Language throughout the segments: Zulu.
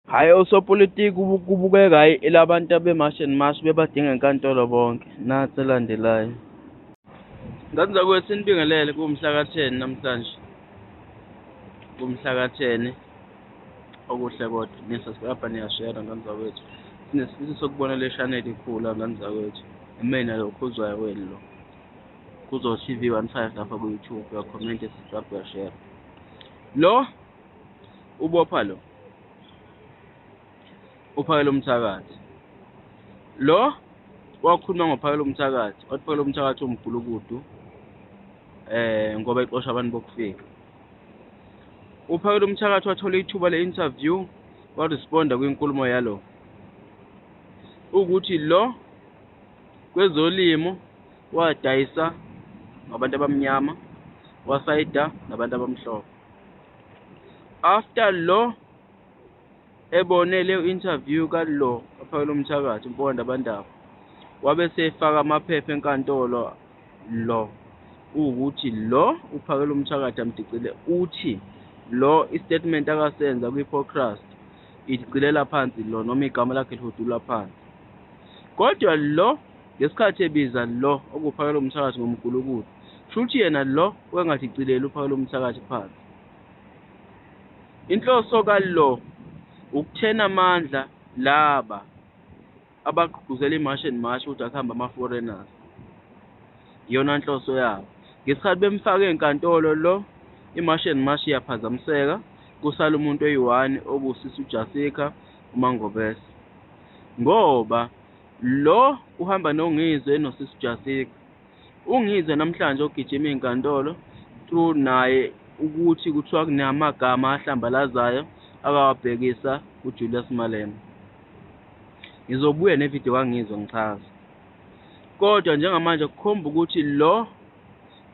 Hhayi, osopolitiki kubukeka hhayi elabantu abe-March and March bebadinga enkantolo bonke. Nansi elandelayo. Ngane zakwethu, sinibingelele. Kuwumhla ka-10 namhlanje, kumhla ka-10. Okuhle kodwa niya-subscribe, niyashera, ngane zakwethu. Sinesifiso sokubona le channel ikhula, ngane zakwethu. Imina lo Khuzwayo wenu, lo Khuzwayo TV 15 lapha ku-YouTube. Uya-comment, subscribe, uyashare. Lo ubopha lo uPhakela umthakathi, lo wakhuluma ngoPhakela umthakathi, wathi Phakela umthakathi umgulukudu ngoba exosha abantu bokufika. UPhakela umthakathi wathola ithuba le-interview, waresponda kwinkulumo yalo ukuthi lo kwezolimo wadayisa ngabantu abamnyama, wasayida nabantu abamhlophe. After lo ebone leyo interview kalo kaPhakela umthakathi, uMponda Bandaba, wabe sefaka amaphepha enkantolo lo ukuthi lo uPhakela umthakathi amdicile, uthi lo i-statement akasenza kwi-podcast idicilela phansi lo, noma igama lakhe lihudula phansi. Kodwa lo ngesikhathi ebiza lo okuPhakela umthakathi ngomgulukudu, shuthi yena lo wengadicileli uPhakela umthakathi phansi. Inhloso kalo ukuthena amandla laba abagqugquzela i-March and March ukuthi akuhambe ama-foreigners, iyona nhloso yabo. Ngesikhathi bemfake enkantolo lo, i-March and March iyaphazamiseka, kusala umuntu oyi-one okuwusisi uJessica uMangobese, ngoba lo uhamba noNgizwe nosisi Jessica. UNgizwe namhlanje ogijima iy'nkantolo through naye ukuthi kuthiwa kunamagama ahlambalazayo akawabhekisa kuJulius Malema. Ngizobuya nevidiyo kaNgizwe ngichaze, kodwa njengamanje kukhomba ukuthi lo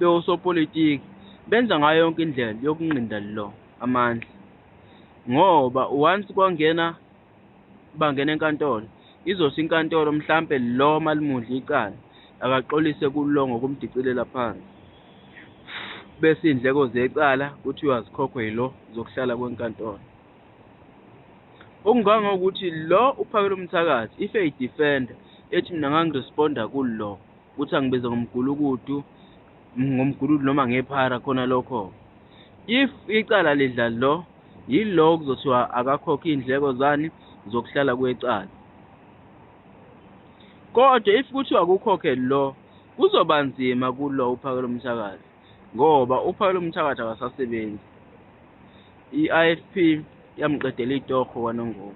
bewosopolitiki benza ngayo yonke indlela yokunqinda lo amandla, ngoba once kwangena bangena enkantolo, izothi inkantolo mhlampe lo malimudla icala akaxolise kulo ngokumdicilela phansi, bese iy'ndleko zecala kuthiwa zikhokhwe yilo zokuhlala kwenkantolo. Okungangokuthi lo uPhakela umthakathi if eyi-defender ethi mina ngangiresponda kulo ukuthi angibize ngomgulukudu, ngomgulukudu noma ngephara khona lokho, if icala lidla lo, yilo kuzothiwa akakhokhe iy'ndleko zani zokuhlala kwecala. Kodwa if kuthiwa kukhokhe lo, kuzoba nzima kulo uPhakela umthakathi, ngoba uPhakela umthakathi akasasebenzi. I-IFP yamqedela itoho kwaNongoma,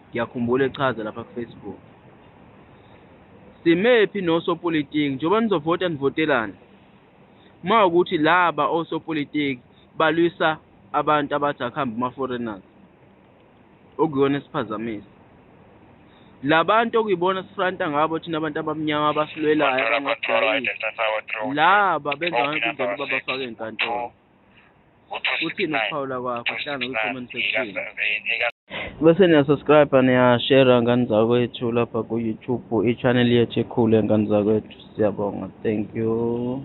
ngiyakhumbula echaza lapha ku-Facebook. Simephi nosopolitiki? Njengoba nizovota, nivotelani uma ukuthi laba osopolitiki balwisa abantu abathi akuhambe ama-foreigners, okuyona esiphazamisa labantu okuyibona sifranta ngabo thina abantu abamnyama abasilwelayo, abangasidayisi laba benza yonke indlela ukuba bafake enkantolo. Uthini ukuphawula kwakho? Hlala kwi-comment section, bese niya-subscribe, niya-share, ngane zakwethu, lapha ku-YouTube, i-channel yethu ekhulu, ngane zakwethu. Siyabonga, thank you.